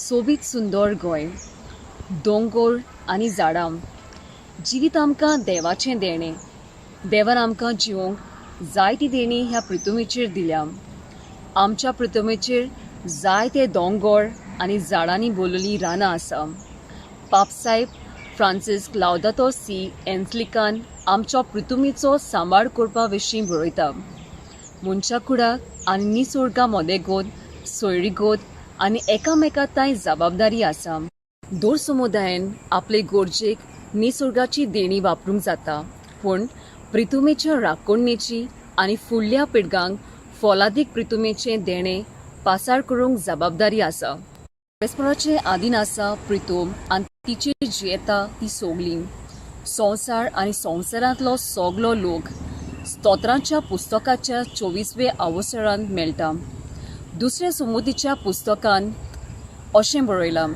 सोबीत सुंदर गोंय, दोंगोर आनी झाडां. जिवीत आमकां देवाचें देणें. देवान आमकां जिवोवंक जायती देणी ह्या पृथ्वीचेर दिल्या. आमच्या पृथ्वीचेर जायते दोंगोर आनी झाडांनी भरलेलीं रानां आसा. पापसाहेब फ्रांसिस्क लावदातो सी एन्सिक्लिकान आमच्या पृथ्वीचो सांबाळ करपा विशीं बरयता, मनशा कुडाक आनी निसर्गा मदेगोत सोयरीगोत आनी एकामेका तांय जबाबदारी आसा. दर समुदायान आपले गरजेक निसर्गाची देणी वापरूंक जाता, पूण पृथ्वीच्या राखणेची आनी फुडल्या पिळग्यांक फोलादीक पृथ्वीचें देणें पासार करूंक जबाबदारी आसा. परस्पराचे आदीन आसा पृथ्वी आनी तिचेर जियेता ती सगळी संवसार आनी संवसारांतलो सगलो लोक, स्तोत्रांच्या पुस्तकाच्या 24वे अवसरांत मेळटा. दुसऱ्या समुतीच्या पुस्तकान अशें बरयलां,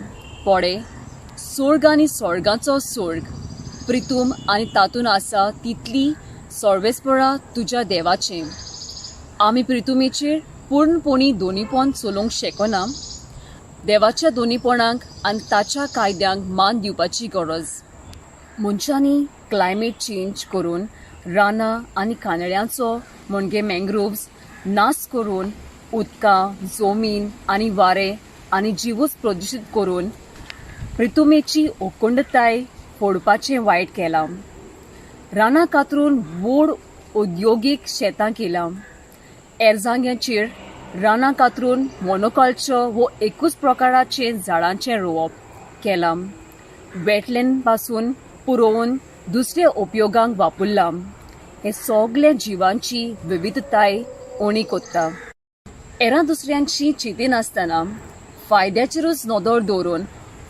पडे सोर्ग आनी स्वर्गाचो सोर्ग, प्रितूम आनी तातूंत आसा तितली सर्वेस्परा तुज्या देवाचें. आमी प्रितुमेचेर पूर्णपणी दोनीपण चलोवंक शकना. देवाच्या दोनीपणाक आनी ताच्या कायद्यांक मान दिवपाची गरज. मनशांनी क्लायमेट चेंज करून रानां आनी कांदळ्यांचो म्हणजे मँग्रोव्स नाश करून, उदकां, जमीन आनी वारें आनी जिवूच प्रदुशीत करून पृथ्वीची अखंडताय फोडपाचें वायट केलां. रानां कातरून व्हड उद्योगीक शेतां केलां. हेर जाग्यांचेर रानां कातरून मोनोकल्चर वो एकूच प्रकाराचें झाडांचें रोवप केलां. वेटलँड पासून पुरोवन दुसऱ्या उपयोगांक वापरलां. हें सगळें जिवांची विविधताय उणी कोत्ता. हेरां दुसऱ्यांची चिंतिनासतना फायद्याचेरूच नदर दवरून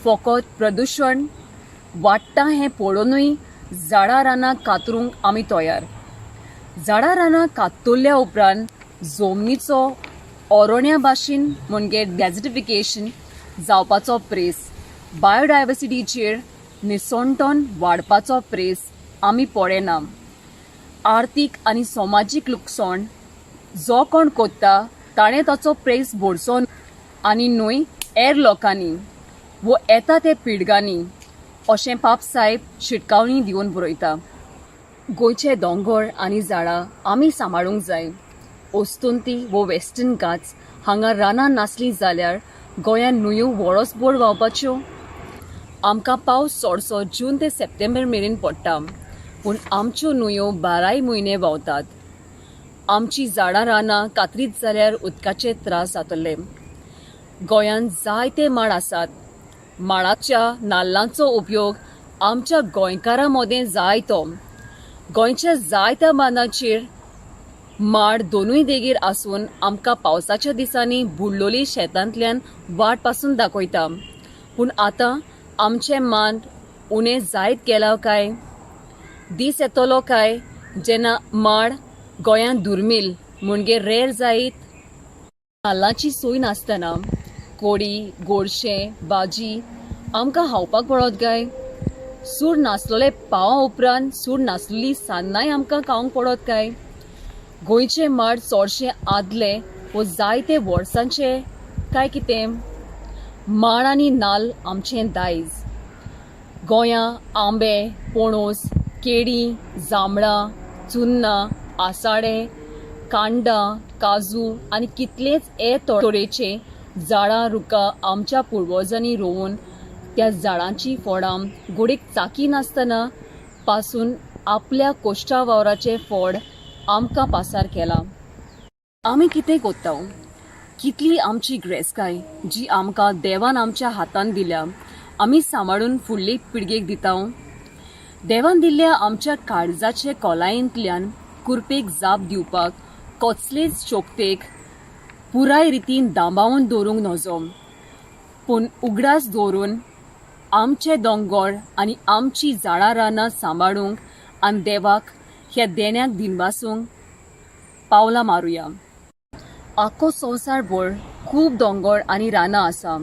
फकत प्रदुशण वाडटा हें पळोवनूय झाडां रानां कातरूंक आमी तयार. झाडां रानां कातरल्या उपरांत जमनीचो अरण्या भाशेन म्हणजे डेजर्टिफिकेशन जावपाचो प्रेस, बायोडायवर्सिटीचेर निसणटण वाडपाचो प्रेस आमी पळयना. आर्थीक आनी समाजीक लुकसाण जो कोण कोत्ता ताणें ताचो प्रेस भरचो आनी न्हय हेर लोकांनी वो येता ते पिळग्यांनी, अशें पापसाहेब शिटकावणी दिवन बरयता. गोंयचे दोंगर आनी झाडां आमी सांबाळूंक जाय. अस्तंती वो वेस्टर्न घाट्स हांगा रानां नासलीं जाल्यार गोंयांत न्हंयो वरसभर व्हांवपाच्यो? आमकां पावस चडसो जून ते सप्टेंबर मेरेन पडटा, पूण आमच्यो न्हंयो बाराय म्हयने व्हांवतात. आमची झाडां रानां कातरीत जाल्यार उदकाचे त्रास जातले. गोंयांत जायते माड आसात. माडाच्या नाल्लांचो उपयोग आमच्या गोंयकारां मदें जायतो. गोंयच्या जायत्या बांदाचेर माड दोनूय देगेर आसून आमकां पावसाच्या दिसांनी बुडलोली शेतांतल्यान वाट पासून दाखयता. पूण आतां आमचे माड उणें जायत गेला काय? दीस येतलो काय जेन्ना माड गोंयांत दुर्मील म्हणजे रेर जायत? नाल्लाची सोय नासतना कोडी, गोडशें, भाजी आमकां खावपाक पडत काय? सूर नासलेले पावा उपरांत सूर नासलेली सान्नांय आमकां खावंक पडत काय? गोंयचे माड चडशे आदले वो जायते वर्सांचे काय कितें? माड आनी नाल्ल आमचें दायज. गोंया आंबे, पणस, केळीं, जांबळां, चुन्नां, आसाडे, कांडां, काजू आनी कितलेच हे तरेचे झाडां रुखां आमच्या पुर्वजांनी रोवन त्या झाडांचीं फळां गोडेक चाकी नासतना पासून आपल्या कोश्टा वावराचें फळ आमकां पासार केलां. आमी कितें कोत्ता? कितली आमची ग्रेसकाय जी आमकां देवान आमच्या हातान दिल्या, आमी सांबाळून फुडले पिळगेक दिता? देवान दिल्ल्या आमच्या काळजाचे खोलायेंतल्यान कुरपेक जाप दिवपाक कसलेच शक्तेक पुराय रितीन दांबावन दवरूंक नजो, पूण उगडास दवरून आमचे दोंगर आनी आमची झाडां रानां सांबाळूंक आनी देवाक ह्या देण्याक दिनवासूंक पावलां मारुया. आख्खो संवसारभर खूब दोंगर आनी रानां आसा.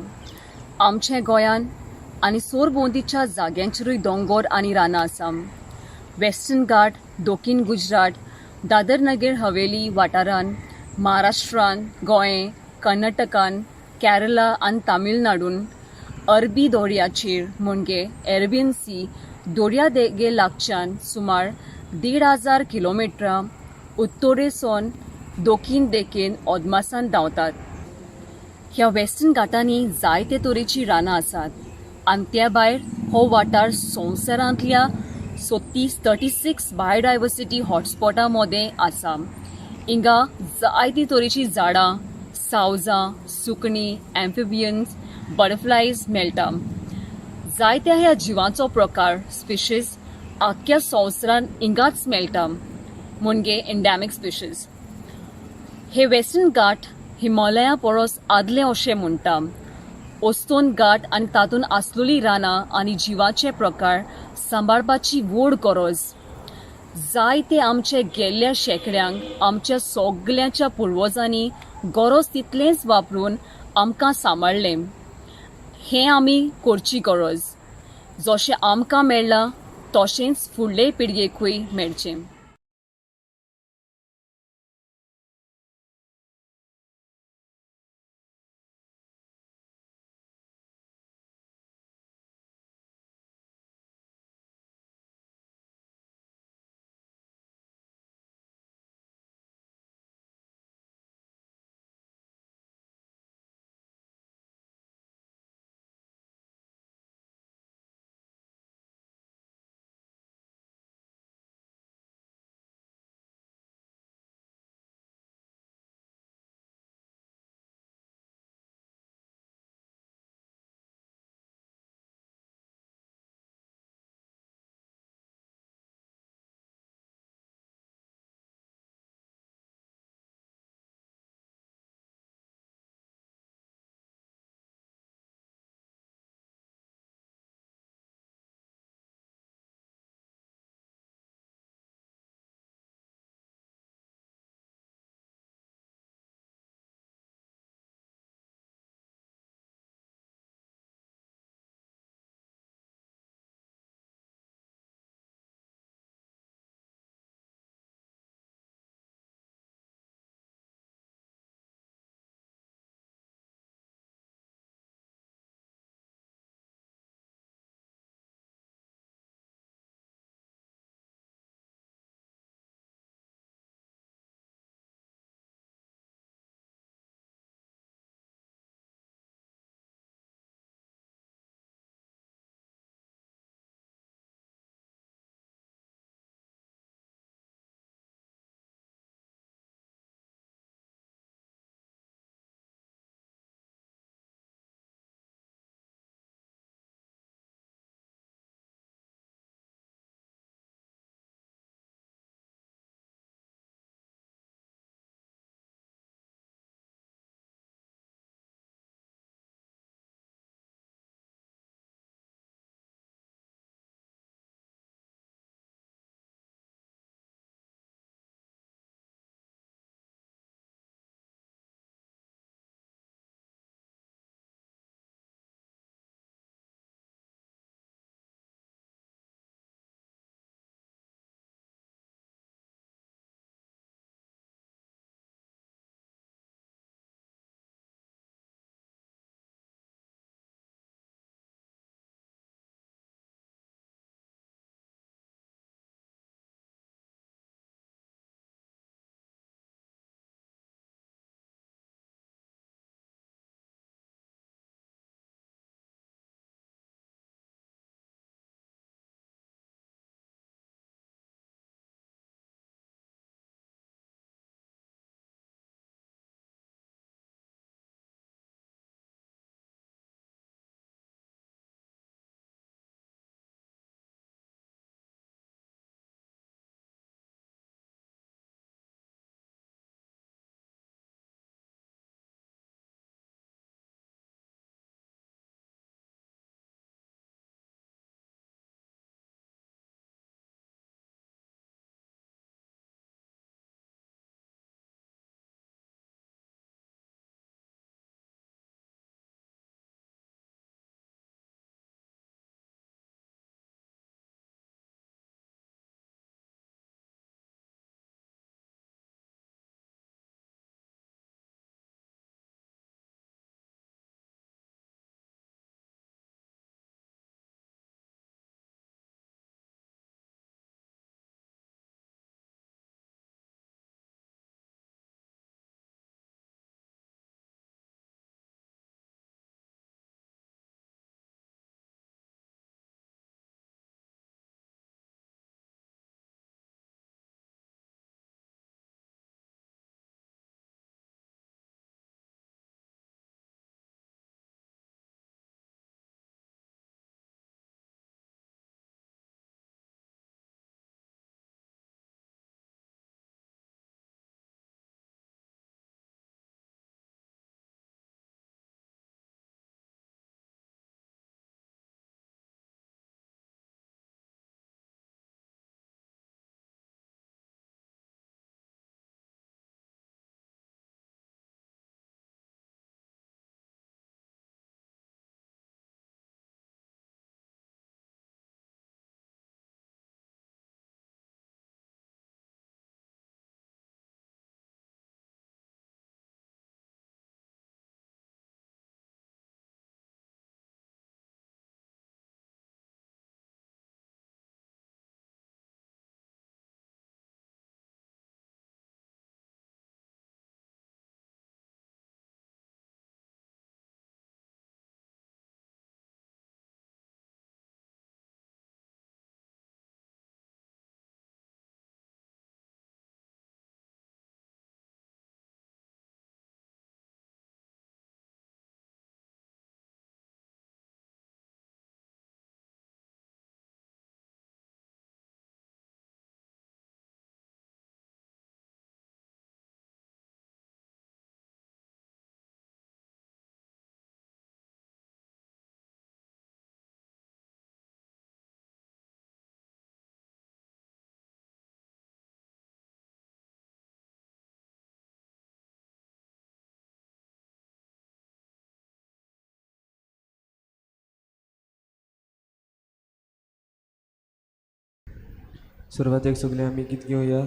आमच्या गोंयांत आनी सरभोंवतीच्या जाग्यांचेरूय दोंगर आनी रानां आसा. वेस्टर्न घाट, दक्षीण गुजरात, दादर नगर हवेली वाठारांत, महाराष्ट्रान, गोंय, कर्नाटकान, केरला आनी तामिळनाडून अरबी दर्याचेर म्हणजे अरेबियन सी दर्या देगे लागच्यान सुमार 1,500 किलोमिटरां उत्तरेसून दक्षिण देकेन अदमासान धांवतात. ह्या वेस्टर्न घाटांनी जायते तरेचीं रानां आसात आनी त्या भायर हो वाठार संवसारांतल्या 36 बायोडायवर्सिटी हॉटस्पॉटां मदें आसा. हिंगा जायती तरेचीं झाडां, सावजां, सुकणीं, एम्फिबियन्स, बटरफ्लायज मेळटा. जायत्या ह्या जिवांचो प्रकार स्पिशीज आख्ख्या संवसारांत हिंगाच मेळटा, म्हणजे एंडॅमीक स्पिशीज. हे वेस्टर्न घाट हिमालया परस आदले अशें म्हणटा. अस्तंत घाट आनी तातूंत आसलेलीं रानां आनी जिवाचे प्रकार सांबाळपाची व्हड गरज. जायते आमचे गेल्ल्या शेंकड्यांक आमच्या सगल्यांच्या पुर्वजांनी गरज तितलेंच वापरून आमकां सांबाळ्ळें. हें आमी करची गरज. जशें आमकां मेळ्ळां तशेंच फुडले पिळगेकूय मेळचें. सुरवातेक सगळे आमी गीत घेवया.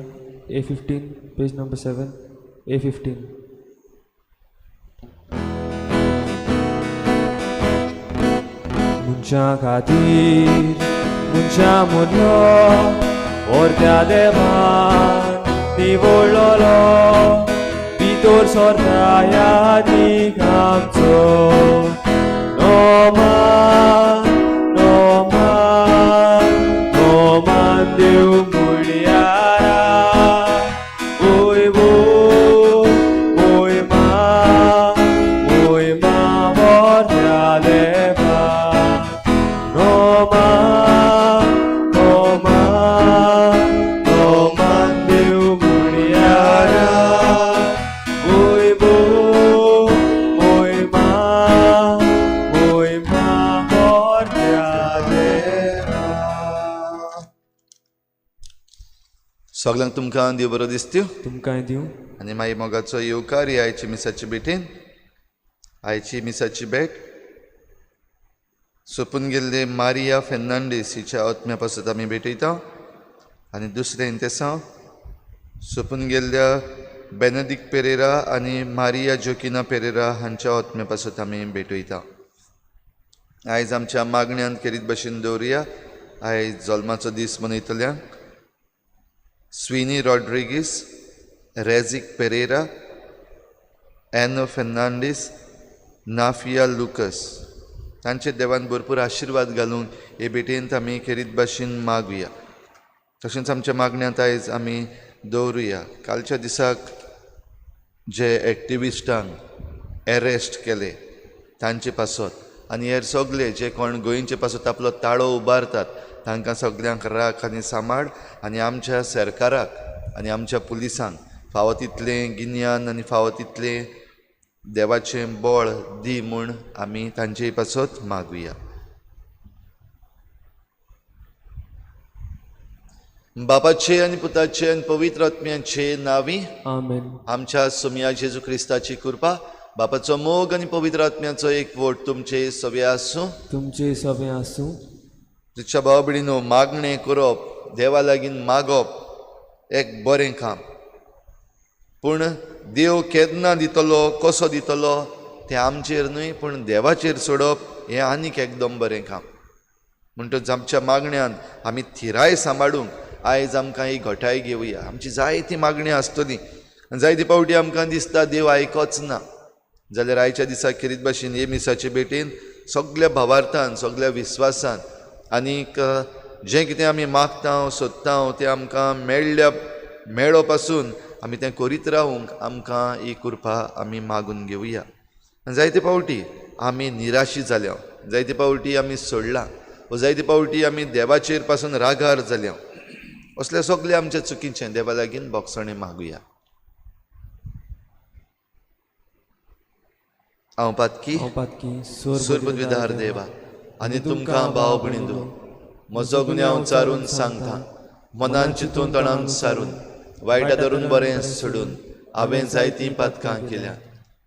A15, page number 7, A15. मनशां खातीर मनशां मुरलो ओरत्या देवान निवळ्ळलो भितर सरता ह्या दीक आमचो नोमान नोमान नोमान देव मुळयारा ओय ओय मा ओय मा वरत्या देवा नोमान नोमान नोमान देव मुळयारा ओय ओय मा ओय मा वरत्या देवा. सगळ्यांक तुमकां देव बरो दिसत्यो तुमकांय दिवं. आनी मागीर मोगाचो येवकार ही आयची मिसाची भेटेन. आयची मिसाची भेट सोंपून गेल्ले मारिया फेर्नांडीस हिच्या आत्म्या पासत आमी भेटयता आनी दुसरें इंतेसांव सोंपून गेल्ल्या बेनेदीक पेरेरा आनी मारिया जोकिना पेरेरा हांच्या आत्म्या पासत आमी भेटयता. आयज आमच्या मागण्यांत खेरीत भशेन दवरुया. आयज जल्माचो दीस मनयतल्यांक स्विनी रॉड्रिगीस, रेजीक पेरेरा, एनो फेर्नांडीस, नाफिया लुकस तांचे देवान भरपूर आशिर्वाद घालून हे भेटेंत आमी खेरीत भाशेन मागुया. तशेंच आमच्या मागण्यांत आयज आमी दवरुया कालच्या दिसाक जे एक्टिविस्टांक एरेस्ट केले तांचे पासत आनी हेर सगळे जे कोण गोंयचे पासत आपलो ताळो उबारतात तांकां सगल्यांक राख आनी सांबाळ आनी आमच्या सरकाराक आनी आमच्या पुलिसांक फावो तितलें गिन्यान आनी फावो तितलें देवाचें बळ दी म्हूण आमी तांचे पासत मागुया. बापाचे आनी पुताचे आनी पवित्र आत्म्याचे नांवी आमेन. आमच्या सोमया जेजू क्रिस्ताची कृपा, बापाचो मोग आनी पवित्र आत्म्याचो एकवट तुमचे सगळे आसूं. तुमचे सगळे आसूं. तुच्या भाव भयणीनो, मागणें करप, देवा लागीं मागप एक बरें काम, पूण देव केन्ना दितलो कसो दितलो तें आमचेर न्हय पूण देवाचेर सोडप हें आनीक एकदम बरें काम. म्हणटच आमच्या मागण्यांत आमी थिराय सांबाळूंक आयज आमकां ही घटाय घेवया. आमची जायती मागणी आसतली आनी जायती पावटी आमकां दिसता देव आयकोच ना, जाल्यार आयच्या दिसा खेरीत भाशेन हे मिसाचे भेटेन सगल्या भावार्थान सगल्या विस्वासान आनीक जें कितें आमी मागता सोदता तें आमकां मेळ्ळ्या मेळो पासून आमी तें करीत रावूंक आमकां ही कृपा आमी मागून घेवया. जायते पावटी आमी निराशी जाल्या, जायते पावटी आमी सोडलां वा जायते पावटी आमी देवाचेर पासून रागार जाल्या. असले सगळे आमच्या चुकीचें देवा लागीं बोगसणें मागुया. हांव पातकी सुरपदवीधार देवा आनी तुमकां भाव भयणींनो म्हजो गुन्यांव चारून सांगता, मनान चिंतून तणान सारून वायटा धरून बरें सोडून हांवें जायतीं पातकां केल्या.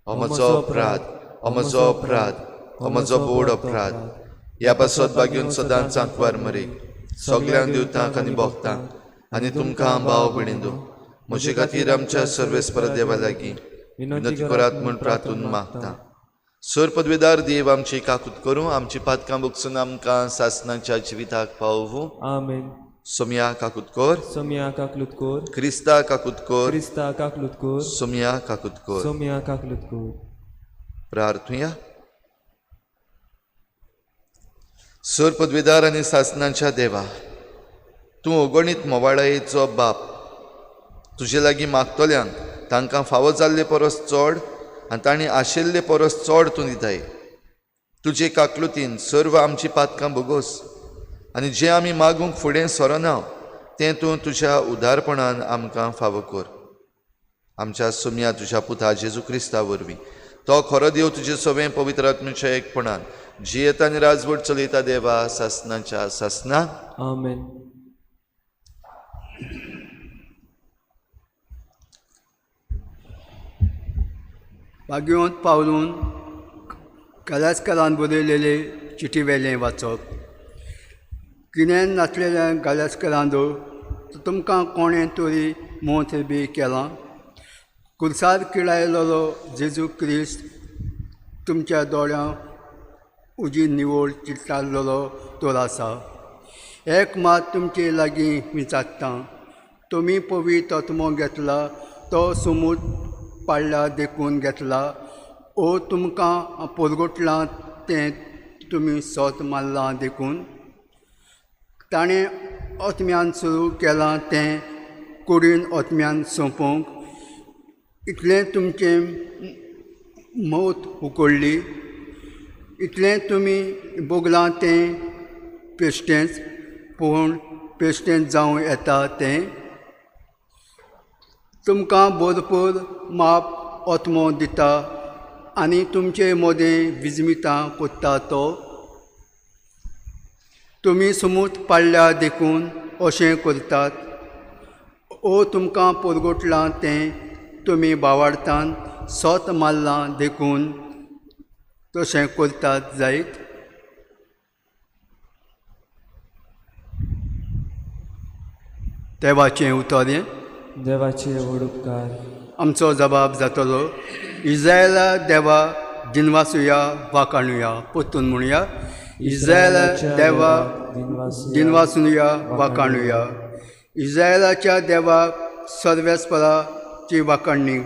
हो म्हजो अपराध, हो म्हजो अपराध, हो म्हजो बोड अपराध. ह्या पासत बागेवन सदांच आंकवार मरेक सगल्यांक दिवतांक आनी भोगतांक आनी तुमकां भाव भयणींनो म्हजे खातीर आमच्या सर्वेस्पर देवा लागीं विनंती करात म्हूण प्रार्थून मागता. सर पदवेदार देव आमची काकूत करूं, आमची पातकां भोगसून आमकां सासनाच्या जिविताक पावोवं. आमेन. सोमया काकूत कर, सोमया काकलूत कर, क्रिस्ता काकूत कर, क्रिस्ता काकलूत कर, सोमया काकूत कर, सोमया काकलूत कर. प्रार्थुया. सर पदवेदार आनी सासनाच्या देवा, तूं अगणीत मोवाळायेचो बाप, तुजे लागीं मागतल्यांक तांकां फावो जाल्ले परस चड आनी तांणी आशिल्ले परस चड तूं दिताय. तुजे काकलुतीन सर्व आमची पातकां भोगोस आनी जें आमी मागूंक फुडें सरना तें तूं तुज्या उदारपणान आमकां फावो कर. आमच्या सोमया तुज्या पुता जेजू क्रिस्ता वरवीं, तो खरो देव तुजे सवें पवित्र आत्म्याच्या एकपणान जियेता आनी राजवट चलयता देवा सासनाच्या सासना. आमेन. बागयोंत पावलून गालास्करान बरयलेले चिटी वेलें वाचप. गिन्यान नासलेल्या गालास्करांदो तुमकां कोणें तरी मोत बी केलां? कुर्सार किळायलेलो जेजू क्रिस्त तुमच्या दोळ्यां उजी निवळ चिंताल्लो तर आसा. एक मात तुमचे लागीं विचारता, तुमी पवित्र आत्मो घेतला तो सोमूत पाडला देखून घेतला ओ तुमकां पोरगोटलां तें तुमी सोत मारलां देखून? ताणें आत्म्यान सुरू केलां तें कुडीन आत्म्यान सोंपोवंक इतलें तुमचें मौत उकडली, इतलें तुमी भोगलां तें पेश्टेंच, पूण पेश्टेंच जावं येता तें. तुमकां भरपूर माप आत्मो दिता आनी तुमचे मदें विजमितां कोत्ता तो. तुमी सुमूत पाडल्या देखून अशें करतात ओ तुमकां पोरगोटलां तें तुमी बावाडतान सोत मारलां देखून तशें करतात जायत? देवाचें उतर हें. देवाचे व्हड उपकार. आमचो जबाब जातलो. इज्रायला देवा दिनवासुया वाकाणुया. परतून म्हणुया, इज्रायला देवा दिनवासुया वाकाणुया. इज्रायलाच्या देवाक सर्वेस्पराची वाकाणणी.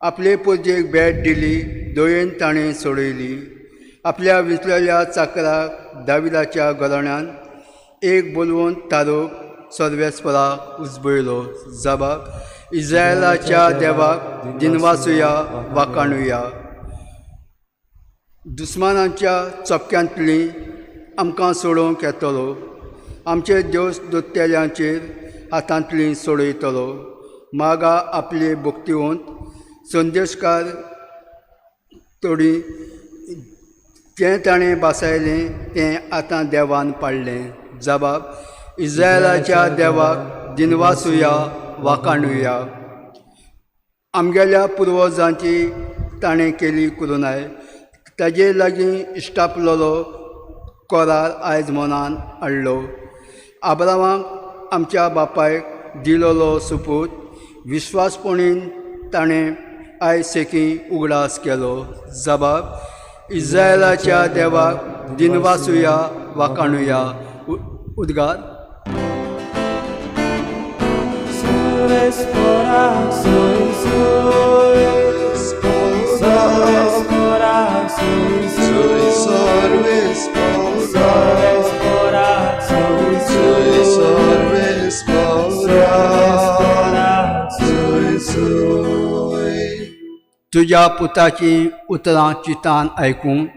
आपले पुजेक भेट दिली, दयेन ताणें सोडयली. आपल्या विसलेल्या चाकराक दाविदाच्या घराण्यान एक बोलवून तारूक सर्वेस्पराक उजबयलो. जबाब, इज्रायलाच्या देवाक दिनवासुया वाकाणुया. दुस्मानांच्या चपक्यांतली आमकां सोडोवंक येतलो, आमचे देवस दोत्तेल्यांचेर हातांतली सोडयतलो. मागा आपले भक्तिवंत संदेशकार तोडी जें ताणें बासायलें तें आतां देवान पाडलें. जबाब, इज्रायलाच्या देवाक दिनवासुया वाकाणुया. आमगेल्या पुर्वजांची ताणें केली कुरुनाय, ताजे लागीं इश्टापलोलो कोरार आयज मनान हाडलो. आब्रामाक आमच्या बापायक दिलोलो सुपूत विश्वासपणीन ताणें आयज सेकी उगडास केलो. जबाब, इज्रायलाच्या देवाक दिनवासुया वाकाणुया. उद्गार. तुज्या पुताची उतरां चितान आयकूंक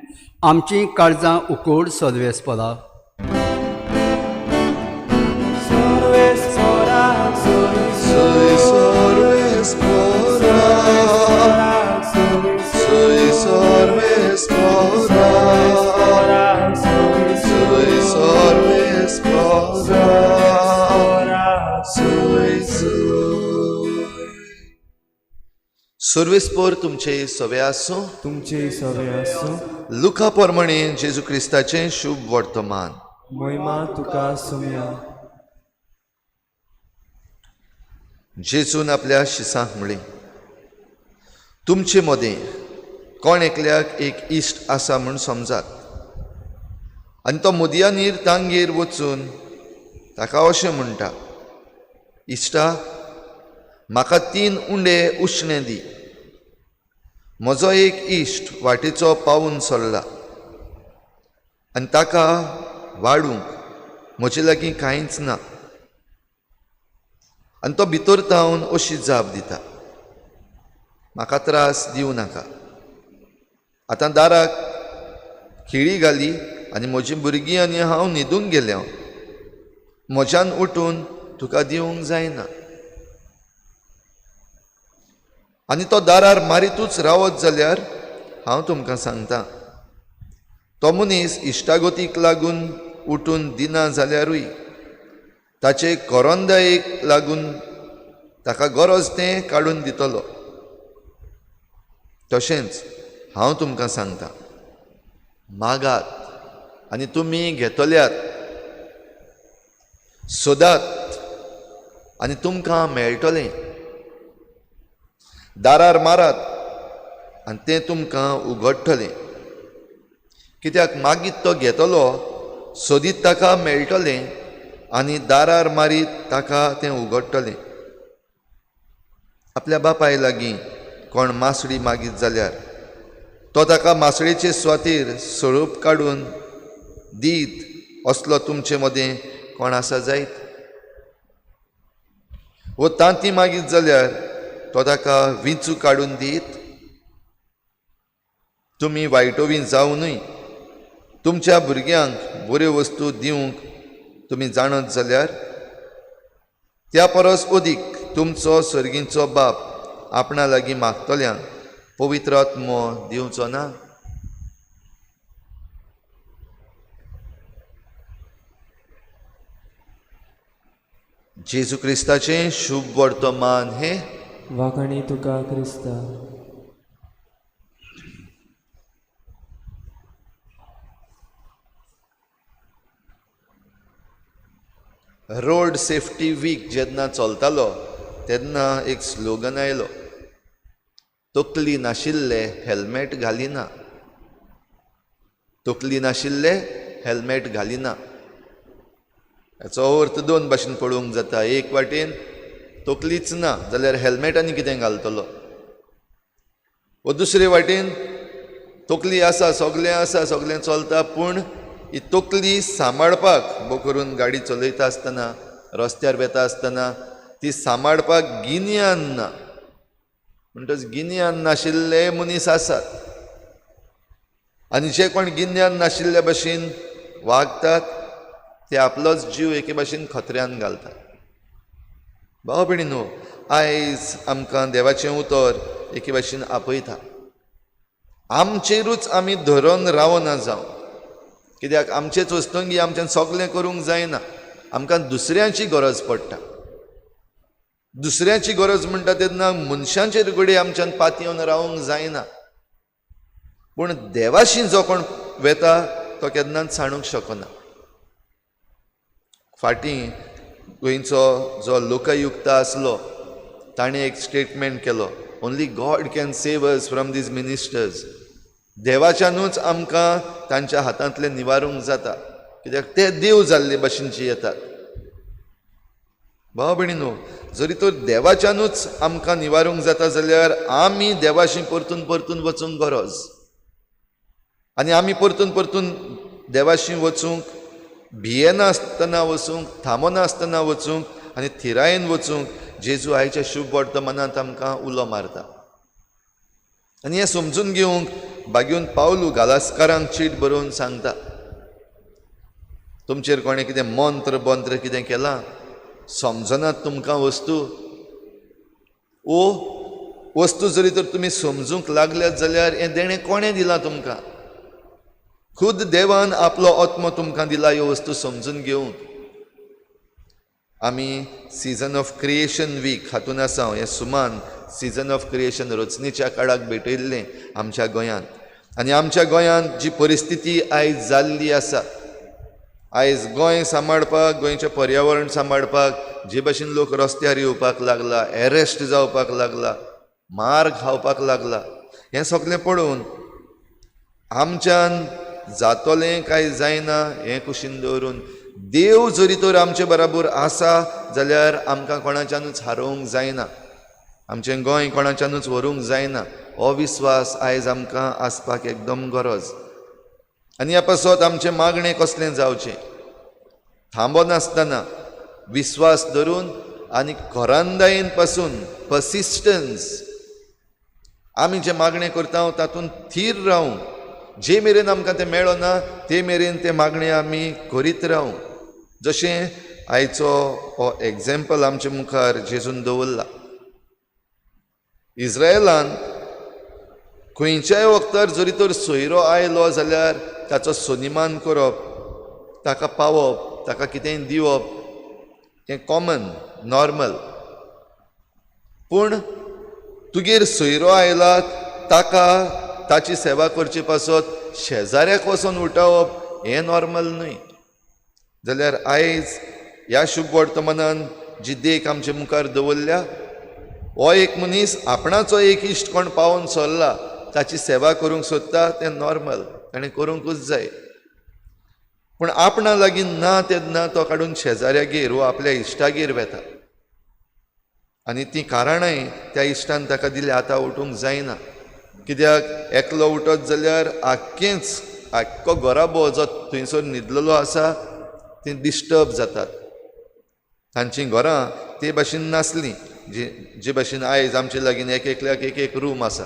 आमचीं काळजां उकोड सर्वेस्परा. सर्वेस्पोर तुमचे सवे आसूं. तुमचे सवे आसूं. लुका प्रमाणे जेजू क्रिस्ताचें शुभ वर्तमान. महिमा तुका सुमया. जेजून आपल्या शिसांक म्हणलें, तुमचे मदें कोण एकल्याक एक इश्ट आसा म्हूण समजात आनी तो मुदयानीर तांगेर वचून ताका अशें म्हणटा, इश्टा म्हाका 3 उंडे उश्णे दी, म्हजो एक इश्ट वाटेचो पावून सरला आनी ताका वाडूंक म्हजे लागीं कांयच ना. आनी तो भितर तावन अशी जाप दिता, म्हाका त्रास दिवं नाका, आतां दाराक खिळी घाली आनी म्हजी भुरगीं आनी हांव न्हिदूंक गेल्या, म्हज्यान उठून तुका दिवंक जायना. आनी तो दारार मारितूच रावत जाल्यार हांव तुमकां सांगता, तो मनीस इश्टागतीक लागून उठून दिना जाल्यारूय ताचे कोरोंदायेक लागून ताका गरज तें काडून दितलो. तशेंच हांव तुमकां सांगता, मागात आनी तुमी घेतल्यात, सोदात आनी तुमकां मेळटलें. दारार मारात आनी तें तुमकां उगडटलें. कित्याक मागीर तो घेतलो, सोदीत ताका मेळटलें आनी दारार मारीत ताका तें उगडटलें. आपल्या बापाय लागीं कोण मासडी मागीत जाल्यार तो ताका मासळेचे सुवातेर सोरोप काडून दीत असलो तुमचे मदें कोण आसा जायत? वो तांती मागीत जाल्यार तो ताका विंचू काडून दीत? तुमी वायटोवी जावनूय तुमच्या भुरग्यांक बऱ्यो वस्तू दिवंक तुमी जाणत जाल्यार त्या परस अदीक तुमचो सर्गींचो बाप आपणा लागीं मागतल्यांक पवित्र आत्मो दिवचो ना? जेजू क्रिस्ताचें शुभ वर्तमान हें. वाखाणी तुका क्रिस्ता. रोड सेफ्टी वीक जेन्ना चलतालो तेन्ना एक स्लोगन आयलो, तकली नाशिल्ले हेल्मेट घालिना, तकली नाशिल्ले हेल्मेट घालिना. हाचो अर्थ दोन भाशेन पळोवंक जाता. एक वाटेन तकलीच ना जाल्यार हेल्मेट आनी कितें घालतलो, व दुसरे वाटेन तकली आसा, सगळें आसा, सगळें चलता, पूण ही तकली सांबाळपाक बो करून गाडी चलयता आसतना, रस्त्यार वेता आसतना ती सांबाळपाक गिन्यान ना. म्हणटच गिन्यान नाशिल्ले मनीस आसात आनी जे कोण गिन्यान नाशिल्ले भशेन वागतात ते आपलोच जीव एके भाशेन खतऱ्यान घालतात. भाव भयणीनो, आयज आमकां देवाचें उतर एके भाशेन आपयता. आमचेरूच आमी धरून रावना जावं, कित्याक आमचेच वस्तुंगी आमच्यान सगळें करूंक जायना. आमकां दुसऱ्यांची गरज पडटा. दुसऱ्यांची गरज म्हणटा तेन्ना मनशांचेर घडये आमच्यान पातयेवन रावंक जायना, पूण देवाशी जो कोण वेता तो केन्नाच सांडूंक शकना. फाटीं गोंयचो जो लोकयुक्त आसलो ताणें एक स्टेटमेंट केलो, only God can save us from these ministers. देवाच्यानूच आमकां तांच्या हातांतलें निवारूंक जाता, कित्याक ते देव जाल्ले भशेन जियेतात. भाव भयणीनो, जरी तर देवाच्यानूच आमकां निवारूंक जाता जाल्यार आमी देवाशी परतून परतून वचूंक गरज, आनी आमी परतून परतून देवाशी वचूंक भियेनासतना वचूंक, थांबनासतना वचूंक आनी थिरायेन वचूंक जेजू आयच्या शुभ वर्तमानांत आमकां उलो मारता. आनी हें समजून घेवंक बागेवन पावलू गालास्कारांक चीट बरोवन सांगता, तुमचेर कोणें कितें मंत्र बंत्र कितें केलां, समजनात तुमकां वस्तू, ओ वस्तू जरी तर तुमी समजूंक लागल्यात जाल्यार हें देणें कोणें दिलां तुमकां? खुद देवान आपलो आत्मो तुमकां दिला ह्यो वस्तू समजून घेवंक. आमी सिजन ऑफ क्रिएशन वीक हातून आसा. हें सुमान सिजन ऑफ क्रिएशन रचणेच्या काळाक भेटयल्लें आमच्या गोंयांत. आनी आमच्या गोंयांत जी परिस्थिती आयज जाल्ली आसा, आयज गोंय सांबाळपाक, गोंयचें पर्यावरण सांबाळपाक जे भशेन लोक रस्त्यार येवपाक लागला, एरेस्ट जावपाक लागला, मार खावपाक लागला, हें सगळें पळोवन आमच्यान जातलें काय जायना हें कुशीन दवरून देव जरी तर आमचे बराबर आसा जाल्यार आमकां कोणाच्यानूच हारोवंक जायना, आमचें गोंय कोणाच्यानूच व्हरूंक जायना. हो विस्वास आयज आमकां आसपाक एकदम गरज. आनी ह्या पासत आमचें मागणें कसलें जावचें, थांबनासतना विस्वास धरून आनी कोरांदायेन पासून पर्सिस्टन्स, आमी जें मागणें करता तातूंत थीर रावूं, जे मेरेन आमकां तें मेळना ते मेरेन तें मागणें आमी करीत रावूं. जशें आयचो हो एग्जाम्पल आमचे मुखार जेजून दवरला. इस्रायलान खंयच्याय वखदार जरी तर सोयरो आयलो जाल्यार ताचो सन्मान करप, ताका पावप, ताका कितेंय दिवप हें कॉमन नॉर्मल. पूण तुगेर सोयरो आयला ताका ताची सेवा करचे पासत शेजाऱ्याक वचोन उठावप हें नॉर्मल न्हय. जाल्यार आयज ह्या शुभ वर्तमानान जी देख आमचे मुखार दवरल्या. हो एक मनीस आपणाचो एक इश्ट कोण पावोवन सरला ताची सेवा करूंक सोदता, तें नॉर्मल, ताणें करूंकूच जाय. पूण आपणा लागीं ना तेन्ना तो काडून शेजाऱ्यागेर वो आपल्या इश्टागेर वेता आनी तीं कारणांय त्या इश्टान ताका दिल्या, आतां उठूंक जायना, कित्याक एकलो उठत जाल्यार आख्खेंच आख्खो घराबो जो थंयसर न्हिदलेलो आसा ती डिस्टर्ब जातात. तांचीं घरां ते भाशेन नासलीं जे भाशेन आयज आमचे लागीं एक एकल्याक एक एक रूम आसा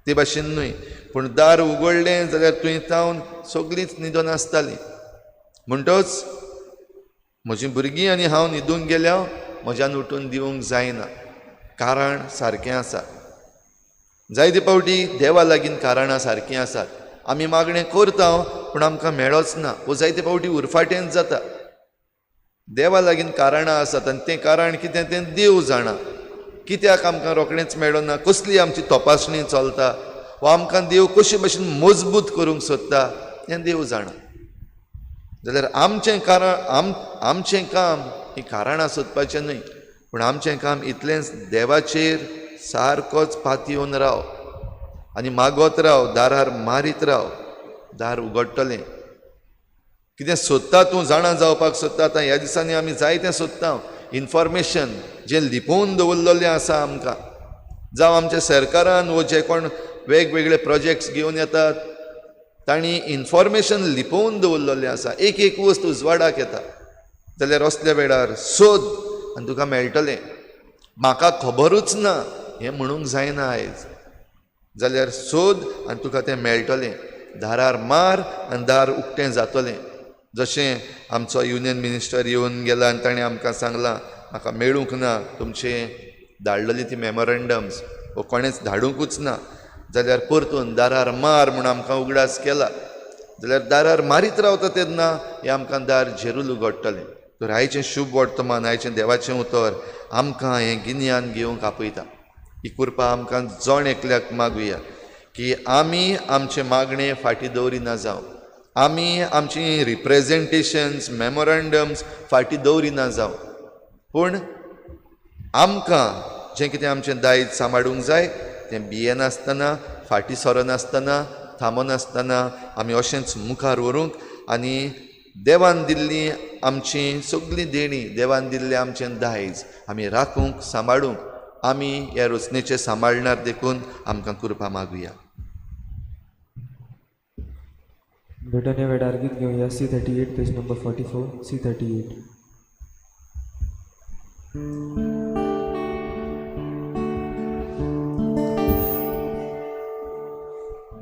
ते भाशेन न्हय, पूण दार उगडलें जाल्यार थंय जावन सगळींच न्हिदोन आसतालीं. म्हणटच म्हजीं भुरगीं आनी हांव न्हिदूंक गेल्या म्हज्यान उठून दिवंक जायना, कारण सारकें आसा. जायते फावटी देवा लागीं कारणां सारकीं आसात, आमी मागणें करता पूण आमकां मेळोच ना, वो जायते फावटी उरफाटेंच जाता. देवा लागीं कारणां आसात आनी तें कारण कितें तें देव जाणा, कित्याक आमकां रोखडेंच मेळना, कसली आमची तपासणी चलता वा आमकां देव कशे भशेन मजबूत करूंक सोदता तें देव जाणा. जाल्यार आमचें कारण आमचें काम ही कारणां सोदपाचें न्हय, पूण आमचें काम इतलेंच, देवाचेर सारकोच पातयेवन राव आनी मागत राव, दारार मारीत राव, दार उगडटलें. कितें सोदता तूं जाणा जावपाक सोदता. आतां ह्या दिसांनी आमी जायतें सोदता, इन्फॉर्मेशन जें लिपोवन दवरलेलें आसा आमकां, जावं आमच्या सरकारान वो जे कोण वेगवेगळे प्रोजेक्ट्स घेवन येतात तांणी इन्फॉर्मेशन लिपोवन दवरलेलें आसा, एक एक वस्त उजवाडाक येता. जाल्यार असल्या वेळार सोद आनी तुका मेळटलें. म्हाका खबरूच ना हें म्हणूंक जायना आयज, जाल्यार सोद आनी तुका तें मेळटलें. दारार मार आनी दार उक्तें जातलें. जशें आमचो युनियन मिनिस्टर येवन गेला आनी ताणें आमकां सांगलां म्हाका मेळूंक ना तुमचें धाडलेली ती मेमोरंडम्स वो कोणेंच धाडुंकूच ना, जाल्यार परतून दारार मार म्हूण आमकां उगडास केला. जाल्यार दारार मारीत रावता तेन्ना हें आमकां दार झेरूल उगडटलें. तर आयचें शुभ वर्तमान, आयचें देवाचें उतर आमकां हें गिन्यान घेवंक आपयता. ही कृपा आमकां जण एकल्याक मागुया की आमी आमचें मागणें फाटीं दवरिना जावं, आमी आमची रिप्रेजेंटेशन्स मेमोरंडम्स फाटीं दवरिना जावं, पूण आमकां जें कितें आमचें दायज सांबाळूंक जाय तें भियेनासतना, फाटीं सरनासतना, थांबनासतना आमी अशेंच मुखार व्हरूंक आनी देवान दिल्ली आमची सगळीं देणी, देवान दिल्लें आमचें दायज आमी राखूंक, सांबाळूंक आमी ह्या रचनेचें सांबाळणार देखून आमकां कृपा मागुया. भेटणे वेळार गीत घेवया C38 page number 44 C38.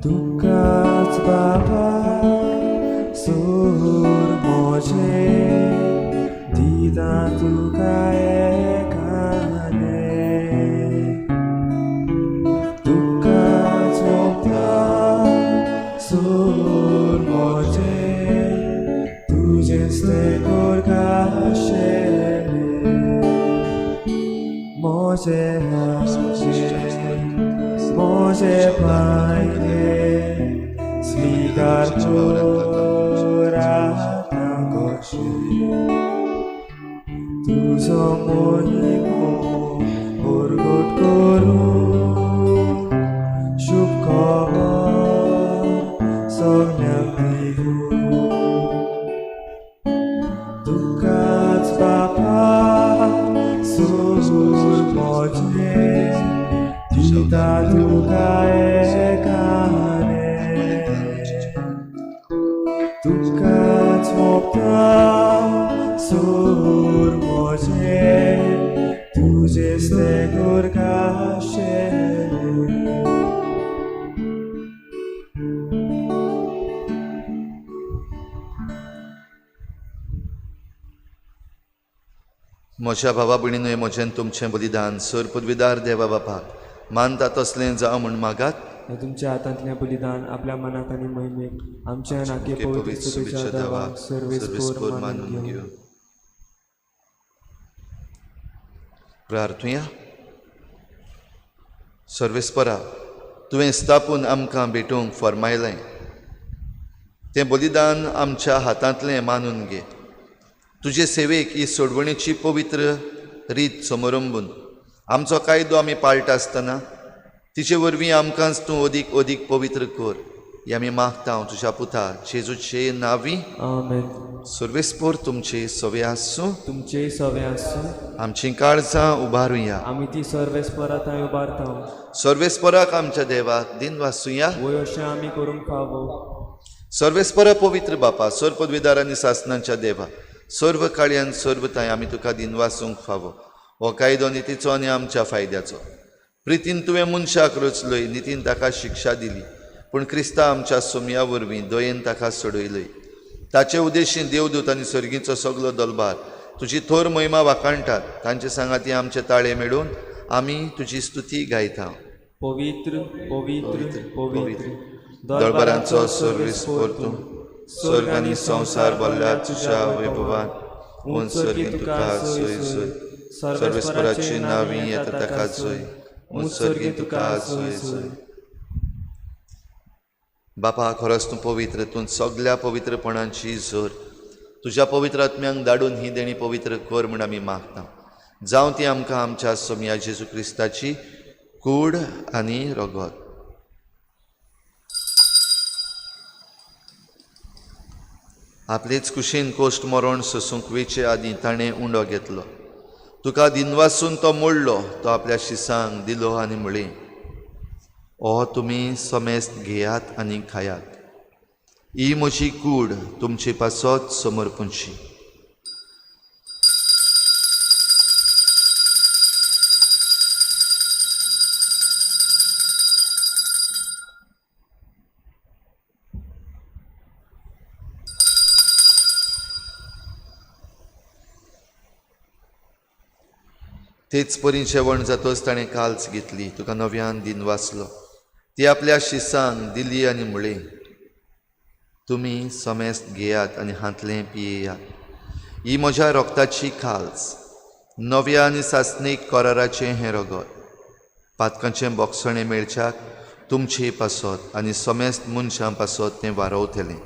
तुकाच बाबा सूर मोजे दिता तुका एकाने, तुकाच ओंपता सूर मोजे तुजेंच तें कोरकाशेलें मोजे हाजे मोजे पायले स्वीकार कोराता कशे तुजो मोहिमो परगट करूं शुभ खबर सगळ्यांक दिवूं. तुकाच बापा सूर मोजे दिता तुका एकाने, तुकाच ओंपता सूर मोजे तुजेंच तें कोरकाशेलें. म्हज्या भावा भयणीनूय म्हजें तुमचें बलिदान सर पदवीदार देवा बापाक मानता तसलें जावं म्हूण मागात. तुमच्या हातांतलें बलिदान आपल्या मनाक आनी महिमेक आमच्या नाके पवित्र सभेच्या देवाक सर्वेस्पोर मानून घेवं. प्रार्थुया. सर्वेस्परा, तुवें स्थापून आमकां भेटूंक फर्मायलें तें बलिदान आमच्या हातांतलें मानून घे. तुजे सेवेक ही सोडवणेची पवित्र रीत समरंबून आमचो कायदो आमी पाळटा आसतना तिचे वरवीं आमकांच तूं अदीक अदीक पवित्र कर हें आमी मागता तुज्या पुता जेजूचे नांवी। आमेन। सर्वेस्पोर तुमचे सवे आसूं। तुमचे सवे आसूं। आमचीं काळजां उबारुया। आमी ती सर्वेस्परा थंय उबारता। सर्वेस्पराक आमच्या देवाक दिन वासुया। वय अशें आमी करूंक फावो। सर्वेस्परा पवित्र बापा, सर्व पदवीदार आनी सासनांच्या देवा, सर्व काळयान सर्व थंय आमी तुका दिन वासूंक फावो। हो कायदो नितीचो आनी आमच्या फायद्याचो। प्रितीन तुवें मनशाक रचलोय, नितीन ताका शिक्षा दिली, पूण क्रिस्ता आमच्या सोमया वरवीं दयेन ताका सोडयलय। ताचे उद्देशीन देवदूत आनी सर्गीचो सगलो दलबार तुजी थोर महिमा वाखाणटात। तांचे सांगाती आमचे ताळे मेळून आमी तुजी स्तुती गायता। पवित्र पवित्र पवित्र दरबारांचो सर्वेस्पोर तूं, स्वर्ग आनी संवसार भरल्या तुज्या वैभवान। उंच सर्गीं तुका सोय सोय, सर्वेस्पराची नांवी येता ताका जोय। उंच सर्गीं तुका सोय सोय। बापा, खरोच तूं पवित्र, तूं सगल्या पवित्रपणाची जोर। तुज्या पवित्र आत्म्यांक धाडून ही देणी पवित्र कर म्हूण आमी मागता। जावं ती आमकां आमच्या सोमया जेजू क्रिस्ताची कूड आनी रगत। आपलेच कुशीन कोश्ट मरण सोसूंक वेचे आदीं ताणें उंडो घेतलो। तुका दिनवासून तो मोडलो, तो आपल्या शिसांक दिलो आनी म्हळें, ओ तुमी समेस्त घेयात आनी खायात, ही म्हजी कूड तुमचे पासत समर्पणची। तेच परी जेवण जातच ताणें काल्च घेतली, तुका नव्यान दिन वाचलो, ती आपल्या शिसांक दिली आनी म्हळें, तुमी समेस्त घेयात आनी हांतलें पियेयात, ही म्हज्या रोगताची खाल्स, नव्या आनी सासणीक कराराचें हें रगत, पातकांचें बोगसणें मेळच्याक तुमचे पासत आनी समेस्त मनशां पासत तें वारवतलें।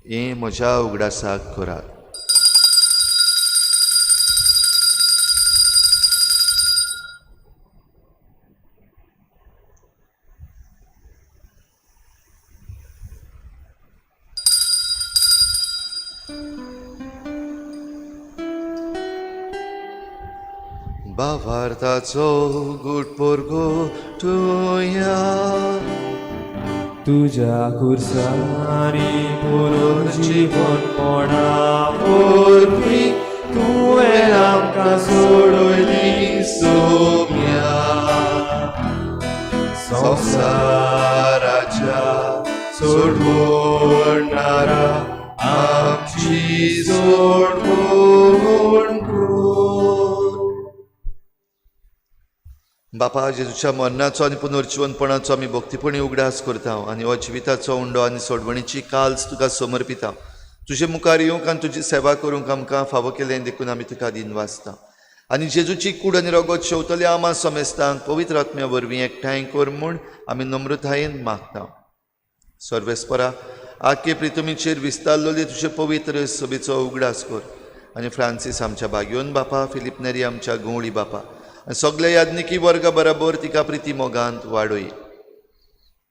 हें म्हज्या उगडासाक करात। भावार्थाचो गुट परगटुया, तुज्या खुर्सांनी पुनर्जीवन पणा वरवीं तुवें आमकां सोडयली सोम्या। संवसाराच्या सोडवणारा आमची सोडवण कर। बापा, जेजूच्या मरणाचो आनी पुनर्जीवनपणाचो आमी भक्तीपणी उगडास करता आनी हो जिविताचो उंडो आनी सोडवणीची काल्स तुका समर्पिता। तुजे मुखार येवंक आनी तुजी सेवा करूंक आमकां फावो केलें देखून आमी तुका दिनवासता। आनी जेजूची कूड आनी रगत शेवतले आमा समेस्तांक पवित्र आत्म्या वरवीं एकठांय कर म्हूण आमी नम्रतायेन मागता। सर्वेस्परा, आखे प्रितमीचेर विस्तारलेले तुजे पवित्र सभेचो उगडास कर आनी फ्रांसीस आमच्या बागयोन बापा, फिलीप नेरी आमच्या गवळी बापा आनी सगल्या याज्ञिकी वर्गा बराबर तिका प्रिती मोगांत वाडय।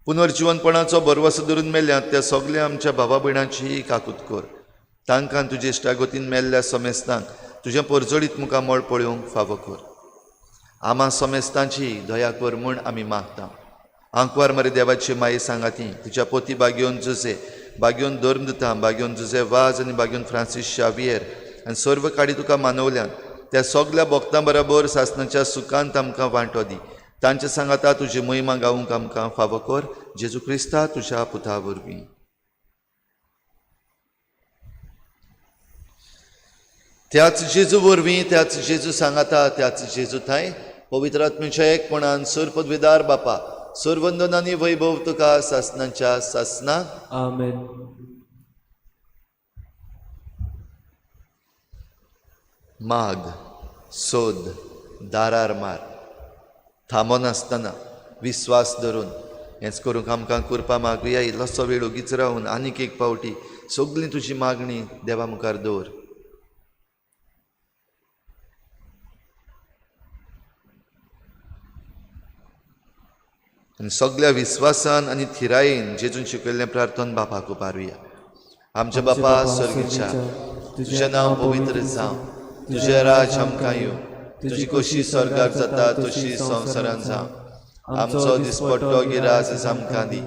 पुनर्जीवनपणाचो भरवसो धरून मेल्यात त्या सगल्या आमच्या भावा भयणांची काकूत कर। तांकां तुजे इश्टागतीन मेल्ल्या समेस्तांक तुजें परजळीत मुखामळ पळोवंक फावो कर। आमा समेस्तांची दया कर म्हूण आमी मागता। आंकवार मरे देवाची माये सांगाती तुज्या पोती बागयोन जुजे, बागयोन धर्मदूतां, बागयोन जुजे वाज आनी बागयोन फ्रांसीस शावियर आनी सर्व काडी तुका मानवल्यान त्या सगल्या भक्तां बराबर सासणाच्या सुखांत आमकां वांटो दी। तांचे सांगाता तुजी महिमा गावंक आमकां फावो कर, जेजू क्रिस्ता तुज्या पुता वरवीं। त्याच जेजू वरवीं, त्याच जेजू सांगाता, त्याच जेजू थांय पवित्र आत्म्याच्या एकपणान सर्व पदवीदार बापा, सर्वंदन आनी वैभव तुका सासणाच्या सासना। आमेन। माग, सोद, दारार मार, थांबनासतना विस्वास धरून हेंच करूंक आमकां कृपा मागुया। इल्लोसो वेळ ओगीच रावन आनीक एक पावटी सगळीं तुजी मागणी देवा मुखार दवर। आनी सगल्या विस्वासान आनी थिरायेन जेजून शिकयल्लें प्रार्थन बापाक उबारुया. आमच्या बापा सर्गीच्या, तुजें नांव पवित्र जावं, तुजें राज आमकां येवं, तुजी कशी स्वर्गार जाता तशी संवसारान जावं. आमचो दिसपट्टो गिराज आमकां दी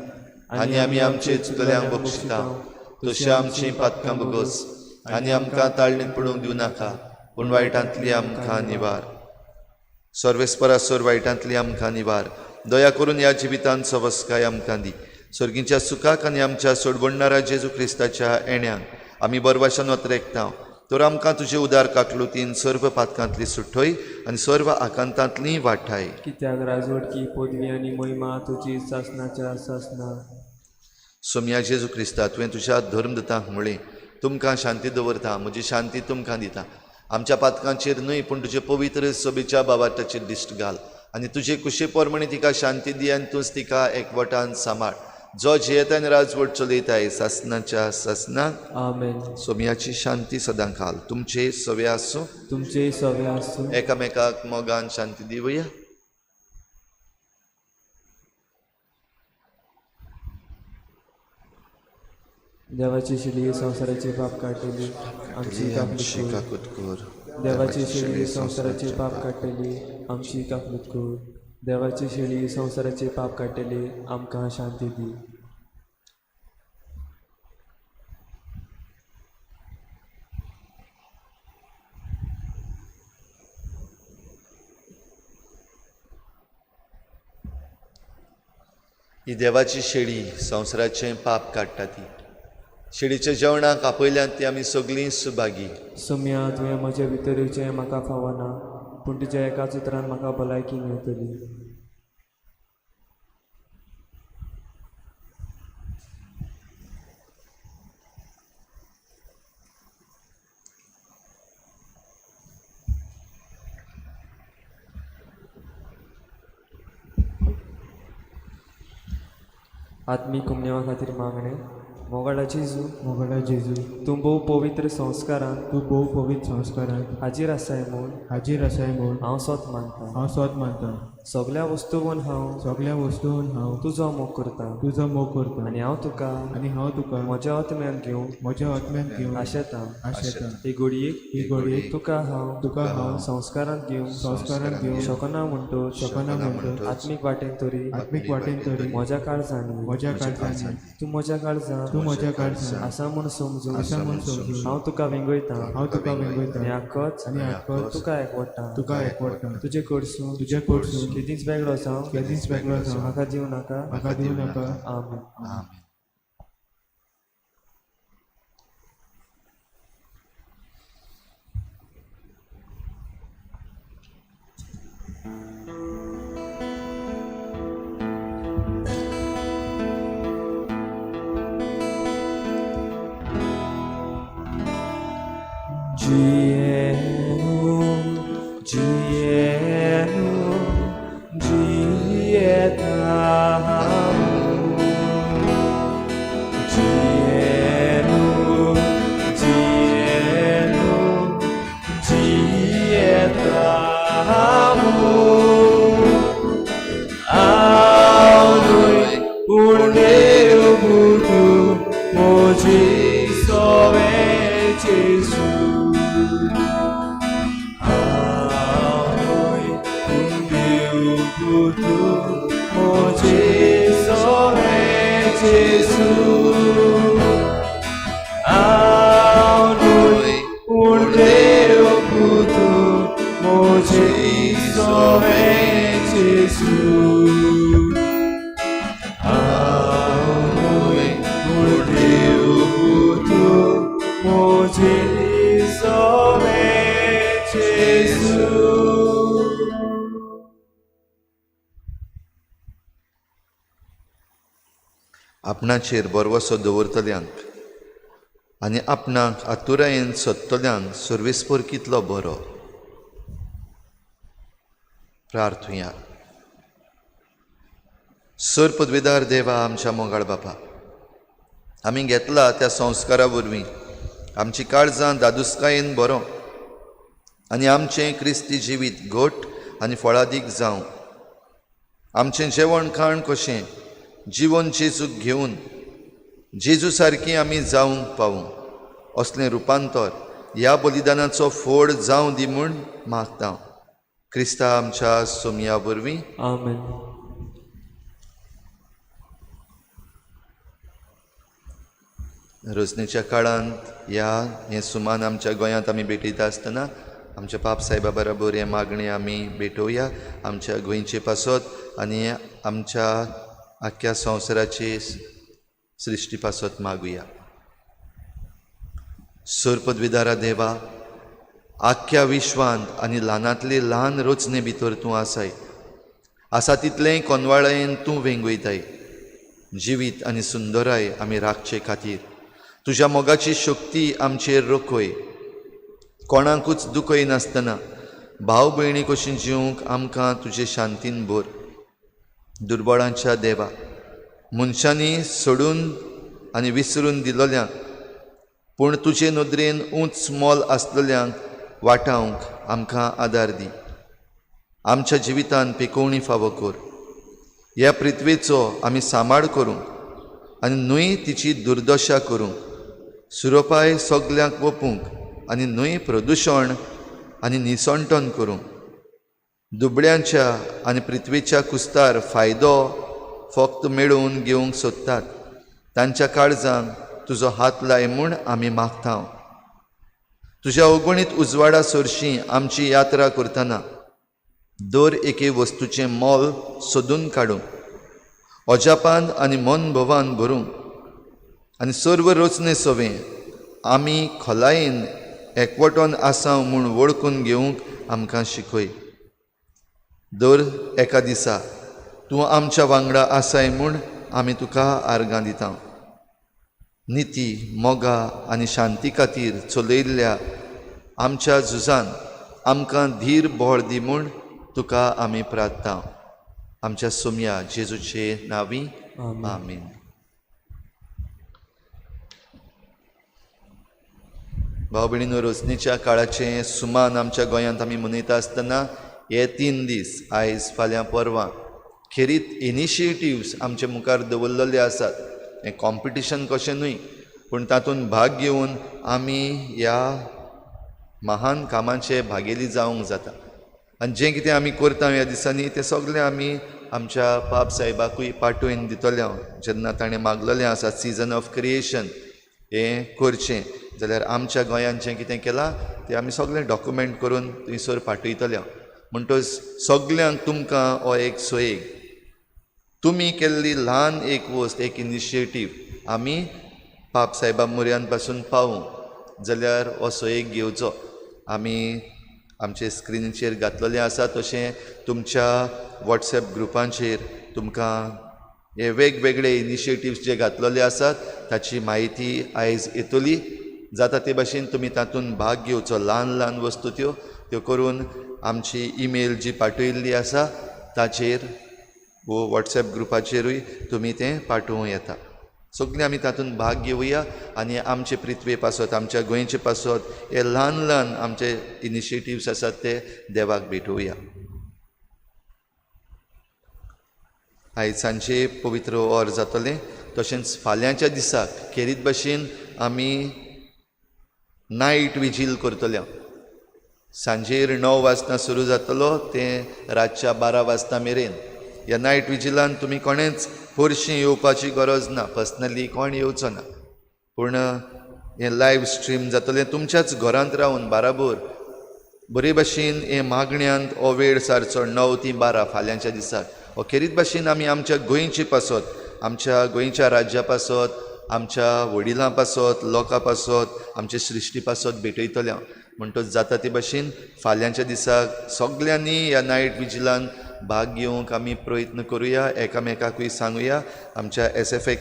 आनी आमी आमचे चुकल्यांक बक्षिता तशी आमची पातकां भोगोस आनी आमकां ताळणीत पडूंक दिवं नाका, पूण वायटांतली आमकां निवार. सर्वेस्परा सर वायटांतली आमकां निवार. दया करून ह्या जिवितांत सवस्काय आमकां दी. सर्गीच्या सुखाक आनी आमच्या सोडवणणारा जेजू क्रिस्ताच्या येण्यांक आमी बरवाशान अत्रेकता. तर आमकां तुजे उदार काकलुतीन सर्व पातकांतली सुठय आनी सर्व आकांतांतली वाठाय. कित्याक राजवटकी पदवी आनी महिमा तुजी सासनाच्या सासना. सोमया जेजू क्रिस्ता, तुवें तुज्या धर्मदूतांक म्हळें, तुमकां शांती दवरता, म्हजी शांती तुमकां दिता. आमच्या पातकांचेर न्हय पूण तुजे पवित्र सभेच्या बाबाटाचेर दिश्ट घाल आनी तुजे कुशे प्रमाणे तिका शांती दी आनी तूंच तिका एकवटान सांबाळ, जो जियेता आनी राजवट चलयताय सासनाच्या सासनाक. आमेन. सोमयाची शांती सदां काल तुमचे सवे आसूं. तुमचे सवे आसूं. एकामेकाक मोगान शांती दिवया. देवाची शिली संवसाराचे पाप काडटली, आमची आमची काकलूत कर. काकूत कर. देवाची शेळी संवसाराचे पाप काडटली, आमची काकलूत कर. देवाची शेळी संवसाराचे पाप काडटली, आमकां शांती दी. ही देवाची शेळी संवसाराचें पाप काडटा. ती शेळीच्या जेवणाक आपयल्यात ती आमी सगळीं सुभागी. सोम्या, तुवें म्हजे भितर येवचें म्हाका फावना, पूण तुज्या एकाच उतरान म्हाका भलायकी मेळटली. आत्मीक कुमन्यावा खातीर मागणें. मोगाळा जेजू, मोगाळा जेजू, तूं भोव पवित्र संस्कारान, तूं भोव पवित्र संस्कारान हाजीर आसाय म्हूण हाजीर आसाय म्हूण हांव सोत मानता. हांव सोत मानता. सगल्या वस्तूवन हांव सगल्या वस्तून हांव तुजो मोग करता तुजो मोग करता आनी हांव तुका आनी हांव तुका म्हज्या आत्म्यान घेवंक म्हज्या आत्म्यान घेवन आशेता. आशेता. ही घडयेक ही घडयेक तुका हांव तुका हांव संस्कारांत घेवंक संस्कारांत घेवंक शकना म्हणटच शकना म्हणटच आत्मीक वाटेन तरी आत्मीक वाटेन तरी म्हज्या काळजांनी म्हज्या काळजांनी तूं म्हज्या काळजांत तूं म्हज्या काळजांत आसा म्हूण समजून आसा म्हूण समजून हांव तुका वेंगयता हांव तुका वेंगयता आनी आकच आनी आकच तुका एकवटा तुका एकवटा. तुजे कडसून तुजे कडसून केदींच वेगळो जावं केदींच वेगळो जावं म्हाका दिवं नाका. म्हाका दिवं नाका. आमेन. आमेन. जियेनु जियेनु जियेता हांव. जियेनु जियेनु जियेता हांव. हांव न्हय पूण देव पुतू म्हजी सोवे जेजू. हांव न्हय पूण देव पुतू म्हजी सोवे जेजू. हांव न्हय पूण देव पुतू म्हजी सोवे जेजू. हांव न्हय पूण देव पुतू म्हजी सोवे जेजू. आपणाचेर बरवसो दवरतल्यांक आनी आपणाक आतुरायेन सोदतल्यांक सर्वेस्पर कितलो बरो. प्रार्थुया. सर पदवेदार देवा, आमच्या मोगाळ बापा, आमी घेतला त्या संस्कारा वरवीं आमची काळजां दादुस्कायेन बरो आनी आमचें क्रिस्ती जिवीत घट आनी फळादीक जावं. आमचें जेवण खाण कशें जिवन जेजूक घेवन जेजू सारकी आमी जावंक पावूं असलें रुपांतर ह्या बलिदानाचो फोड जावं दी म्हूण मागता क्रिस्ता आमच्या सोमया वरवीं. आमेन. रोजनेच्या काळांत ह्या हें सुमान आमच्या गोंयांत आमी भेटयता आसतना आमच्या पाप सायबा बराबर हें मागणें आमी भेटोवया आमच्या गोंयचे पासत आनी आमच्या आख्ख्या संवसाराचे सृश्टी पासत मागुया. सरपदविदारा देवा, आख्ख्या विश्वांत आनी ल्हानांतले ल्हान रचने भितर तूं आसाय, आसा तितलेंय कोनवाळायेन तूं वेंगयताय. जिवीत आनी सुंदराय आमी राखचे खातीर तुज्या मोगाची शक्ती आमचेर रखय. कोणाकूच दुखय नासतना भाव भयणी कशी जिवंक आमकां तुजे शांतीन भर. दुर्बळांच्या देवा, मनशांनी सोडून आनी विसरून दिलोल्यांक पूण तुजे नदरेन उंच मोल आसलेल्यांक वाटावंक आमकां आदार दी. आमच्या जिवितान पिकोवणी फावो कर. ह्या पृथ्वेचो आमी सांबाळ करूंक आनी न्हय तिची दुर्दशा करूंक, सुरोपाय सगल्यांक वोपूंक आनी न्हय प्रदुशण आनी निसणटन करूंक, दुबळ्यांच्या आनी पृथ्वेच्या कुस्तार फायदो फक्त मेळोवन घेवंक सोदतात तांच्या काळजांक तुजो हात लाय म्हूण आमी मागता. तुज्या अगणीत उजवाडा सरशी आमची यात्रा करतना दर एके वस्तूचें मोल सोदून काडूंक, अजापान आनी मनभोवान भरूंक आनी सर्व रचने सवें आमी खोलायेन एकवटोन आसा म्हूण वळखून घेवंक आमकां शिकय. दर एका दिसा तूं आमच्या वांगडा आसाय म्हूण आमी तुका आर्गां दिता. निती, मोगा आनी शांती खातीर चलयल्ल्या आमच्या झुजान आमकां धीर बळ दी म्हूण तुका आमी प्रार्थना. आमच्या सोमया जेजूचे नांवी आमेन. भाव भयणीनो, रोजनीच्या काळाचें सुमान आमच्या गोंयांत आमी मनयता आसतना हे 3 दीस आयज, फाल्यां, परवां खेरीत इनिशिएटिव्स आमचे मुखार दवरलेले आसात. हें कॉम्पिटिशन कशें न्हय, पूण तातूंत भाग घेवन आमी ह्या महान कामाचे भागेली जावंक जाता. आनी जें कितें आमी करता ह्या दिसांनी तें सगळें आमी आमच्या पाप सायबाकूय पाठोवन दितले. हांव जेन्ना ताणें मागलेलें आसा सिजन ऑफ क्रिएशन हें करचें जाल्यार आमच्या गोंयांत जें कितें केलां तें आमी सगळें डॉक्युमेंट करून थंयसर पाठयतले. म्हणटच सगल्यांक तुमकां हो एक सोयेक तुमी केल्ली ल्हान एक वस्त, एक इनिशिएटीव आमी पाप सायबा मुर्यान पासून पावूंक जाल्यार हो सोयेक घेवचो. आमी आमचे स्क्रिनीचेर घातलेलें आसा तशें तुमच्या वॉट्सएप ग्रुपांचेर तुमकां हे वेगवेगळे इनिशिएटिव्स जे घातलेले आसात ताची म्हायती आयज येतली. जाता ते भाशेन तुमी तातूंत भाग घेवचो. ल्हान ल्हान वस्तू त्यो त्यो करून आमची ईमेल जी पाठयल्ली आसा ताचेर वो वॉट्सएप ग्रुपाचेरूय तुमी तें पाठोवं येता. सगळीं आमी तातूंत भाग घेवया आनी आमचे पृथ्वे पासत, आमच्या गोंयचे पासत हे ल्हान ल्हान आमचे इनिशिएटिव्स आसात ते देवाक भेटोवया. आयज सांजे पवित्र ओर जातलें, तशेंच फाल्यांच्या दिसाक खेरीत भाशेन आमी नायट विजील करतले. सांजेर 9 वाजता सुरू जातलो तें रातच्या 12 वाजता मेरेन. ह्या नायट विजिलान तुमी कोणेंच हरशीं येवपाची गरज ना, पर्सनली कोण येवचो ना, पूण हें लायव स्ट्रीम जातलें. तुमच्याच घरांत रावन बाराबर बरे भाशेन हे मागण्यांत हो वेळ सारचो 9 ते 12 फाल्यांच्या दिसाक. हो खेरीत भाशेन आमी आमच्या गोंयचे पासत, आमच्या गोंयच्या राज्या पासत, आमच्या वडिलां पासत, लोकां पासत, आमचे सृश्टी पासत भेटयतले. म्हणटच जाता ते भाशेन फाल्यांच्या दिसाक सगल्यांनी ह्या नायट विजिलान भाग घेवंक आमी प्रयत्न करुया, एकामेकाकूय सांगुया. आमच्या SFX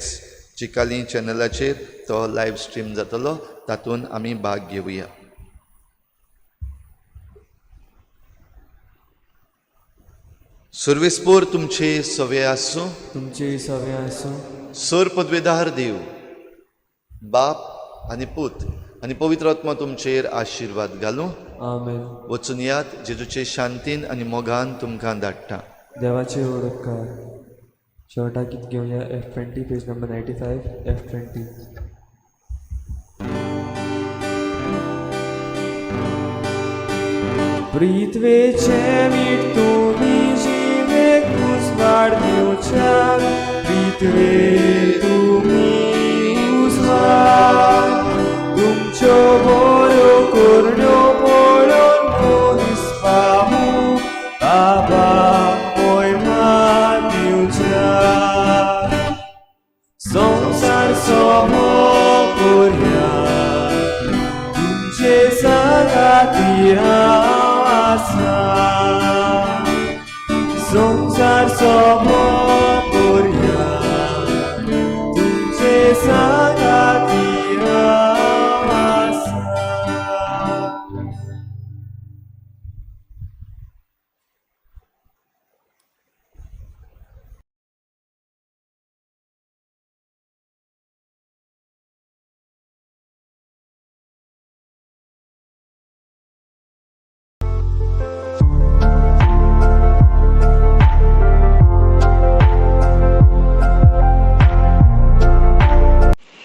Chicalim चॅनलाचेर तो लायव स्ट्रीम जातलो, तातूंत आमी भाग घेवया. सर्वेस्पोर तुमचे सवे आसूं, तुमचे सवे आसूं. सर पदवेदार देव बाप आनी पूत आनी पवित्र आत्मा तुमचेर आशिर्वाद घालूं. आमेन. वचून यात, जेजूचे शांतीन आनी मोगान तुमकां धाडटा. देवाचे व्हड उपकार. शेवटाक गीत घेवया F20, page number 95, F20. पृथ्वेचे मीठ तुमी जिवेक उजवाड दिवच्या, पृथ्वे तुमी उजवाड. तुमच्यो बऱ्यो करण्यो पळोवन मनीस पावूं, बाबा मोयमा दिवच्या. संवसार सोमो करया, तुमचे सांगाती हांव आसा. संवसार सोमो करया, तुमचे सांगाती हांव आसा.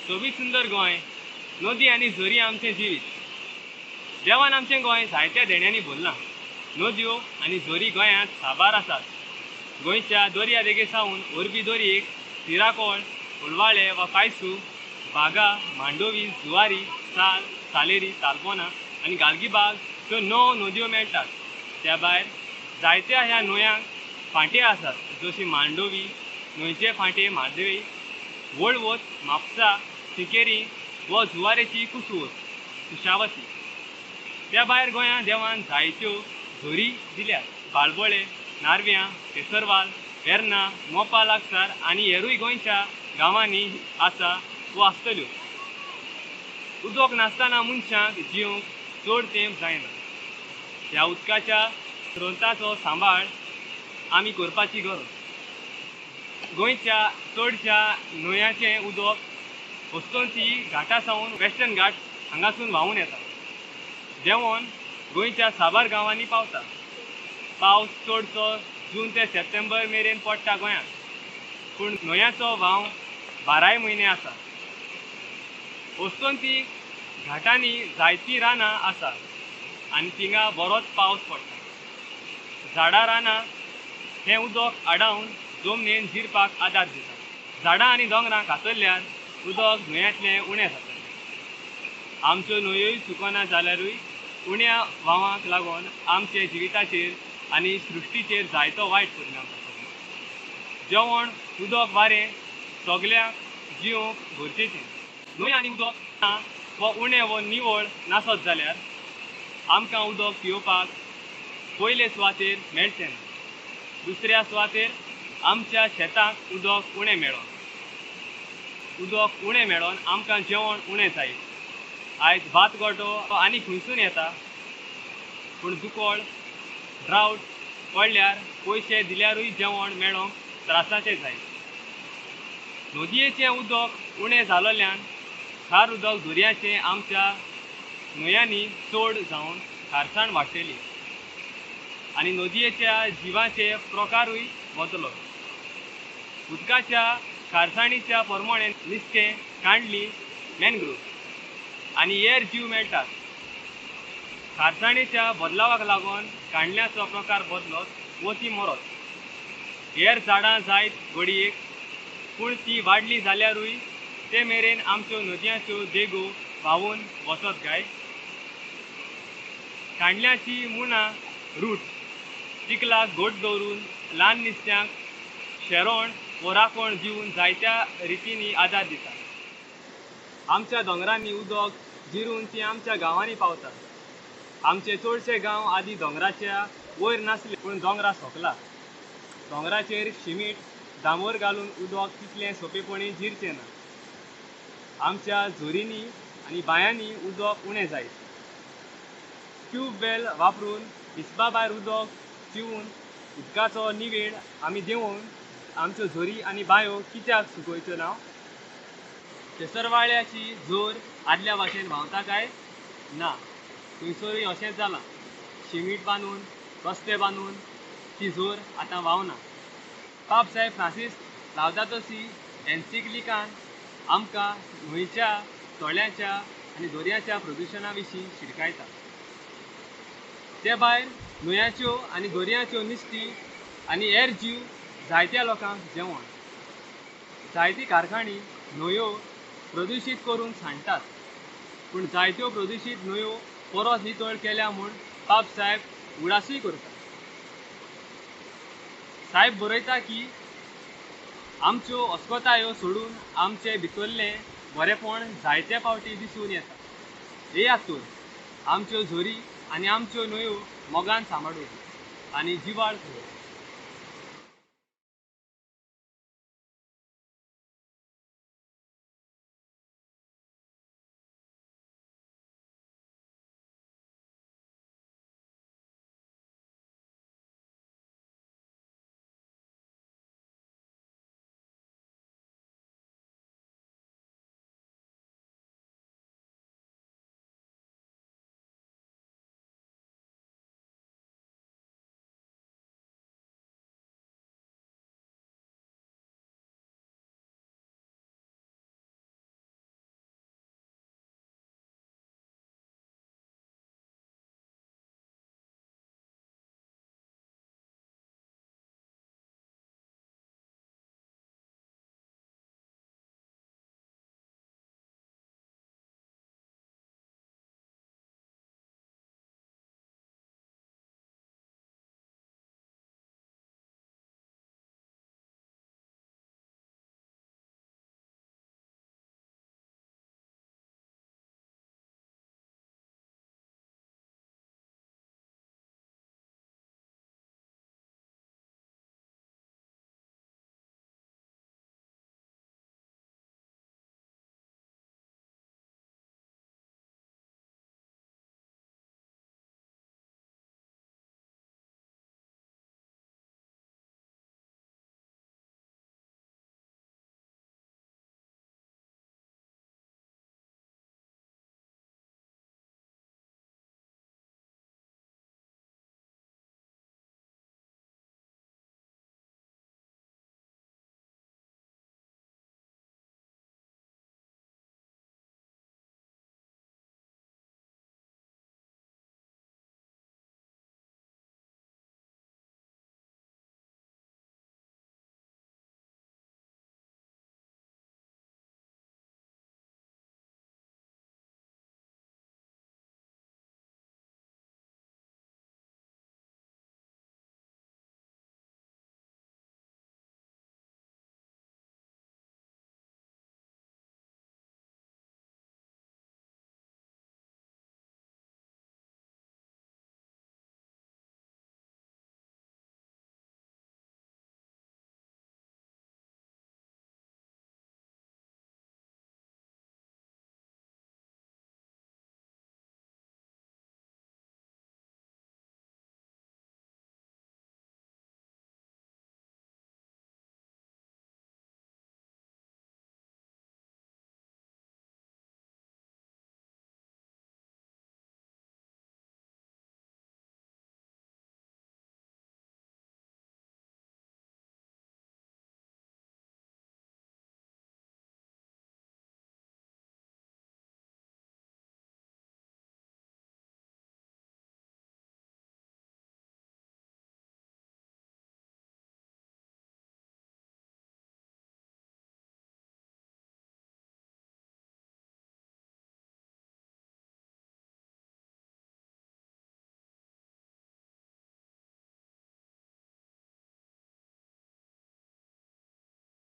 सोबीत सुंदर गोंय, नदी आनी झरी आमचें जिवीत. देवान आमचें गोंय जायत्या देण्यांनी भरलां. नदयो आनी झरी गोंयांत साबार आसात. गोंयच्या दर्या देगे सावन अरबी दर्येक तिराकोळ, उलवाळे वा कायसू, बागा, मांडोवी, जुवारी, साल, सालेरी, तालपोना आनी गालगीबाग ह्यो 9 नदयो मेळटात. त्या भायर जायत्या ह्या न्हंयांक फांटे आसात, जशी मांडोवी न्हंयचे फांटे म्हादय, वळवत, म्हापसा, सिकेरी व जुवारेची कुसवत, कुशावती. त्या भायर गोंयांत देवान जायत्यो झरी दिल्यात. बाळबोळे, नारव्यां, केसरवाल, वेर्ना, मोपा लागसार आनी हेरूय गोंयच्या गांवांनी आसा वो आसतल्यो. उदक नासतना मनशांक जिवंक चड तेंप जायना. ह्या उदकाच्या स्रोताचो सांबाळ आमी करपाची गरज. गोंयच्या चडशा न्हंयांचें उदक अस्तंती घाटा सावन वेस्टर्न घाट हांगासून व्हांवून येता, देंवोन गोंयच्या साबार गांवांनी पावता. पावस चडसो जून ते सप्टेंबर मेरेन पडटा गोंयांत, पूण न्हंयांचो व्हांव 12 म्हयने आसा. अस्तंती घाटांनी जायतीं रानां आसा आनी थिंगा बरोच पावस पडटा. झाडां रानां हें उदक आडावन जमनीन जिरपाक आदार दिता. झाडां आनी दोंगरां कातरल्यार उदक न्हंयांतलें उणें जातलें. आमच्यो न्हंयोय सुकना जाल्यारूय उण्या व्हांवाक लागून आमचे जिविताचेर आनी सृश्टीचेर जायतो वायट परिणाम जातलो. जेवण, उदक, वारें सगळ्यांक जिवंक गरजेचें. न्हंय आनी उदक ना वा उणें वा निवळ नासत जाल्यार आमकां उदक पिवपाक पयले सुवातेर मेळचें ना. दुसऱ्या सुवातेर आमच्या शेतांक उदक उणें मेळोन, उदक उणें मेळोन आमकां जेवण उणें जायत. आयज भात गोटो आनी खंयसून येता, पूण दुकळ, ड्रावट पडल्यार पयशे दिल्यारूय जेवण मेळोंक त्रासाचें जायत. नदयेचें उदक उणें जालोल्यान खार उदक दर्याचें आमच्या न्हंयांनी चड जावन खारसाण वाडटली आनी नदयेच्या जिवाचे प्रकारूय बदलो. उदकाच्या खारसाणीच्या प्रमाणे नुस्तें, कांडली, मॅनग्रोव आनी हेर जीव मेळटात. खारसाणीच्या बदलावाक लागून कांडल्याचो प्रकार बदलत वो ती मरत. हेर झाडां जायत घडयेक, पूण ती वाडली जाल्यारूय ते मेरेन आमच्यो नदयांच्यो देगो व्हांवून वचत काय? कांडल्याची मुणां, रूट चिखलाक घट दवरून ल्हान नुस्त्यांक शेरोण वो राखण दिवन जायत्या रितींनी आदार दिता. आमच्या दोंगरांनी उदक जिरून ती आमच्या गांवांनी पावता. आमचे चडशे गांव आदी दोंगराच्या वयर नासले, पूण दोंगरा सोंपला. दोंगराचेर शिमीट डांबर घालून उदक तितलें सोंपेपणी जिरचें ना. आमच्या झरींनी आनी बांयांनी उदक उणें जायत. ट्यूबवेल वापरून हिसपा भायर उदक पिवन उदकाचो निवेड आमी देंवोवन आमच्यो झरी आनी बांयो कित्याक सुकयच्यो ना? केसरवाळ्याची जोर आदल्या भाशेन व्हांवता काय ना? थंयसरूय अशेंच जालां. शिमीट बांदून, रस्ते बांदून ती जोर आतां व्हांवना. पाप साहेब फ्रांसीस लावदातो सी एन्सिक्लिकान आमकां न्हंयच्या, तळ्याच्या आनी दर्याच्या प्रदुशणा विशीं शिडकायता. ते भायर न्हंयाच्यो आनी दर्याच्यो निस्ती आनी हेर जीव जायत्या लोकांक जेवण. जायती कारखानी न्हंयो प्रदुशीत करून सांडटात, पूण जायत्यो प्रदुशीत न्हंयो परत नितळ केल्या म्हूण पाप साहेब उडासूय करता. साहेब बरयता की आमच्यो अस्कतायो सोडून आमचे भितरलें बरेपण जायते फावटी दिसून येता. येयात तर आमच्यो झरी आनी आमच्यो न्हंयो मोगान सांबाळून आनी जिवाळ करूं.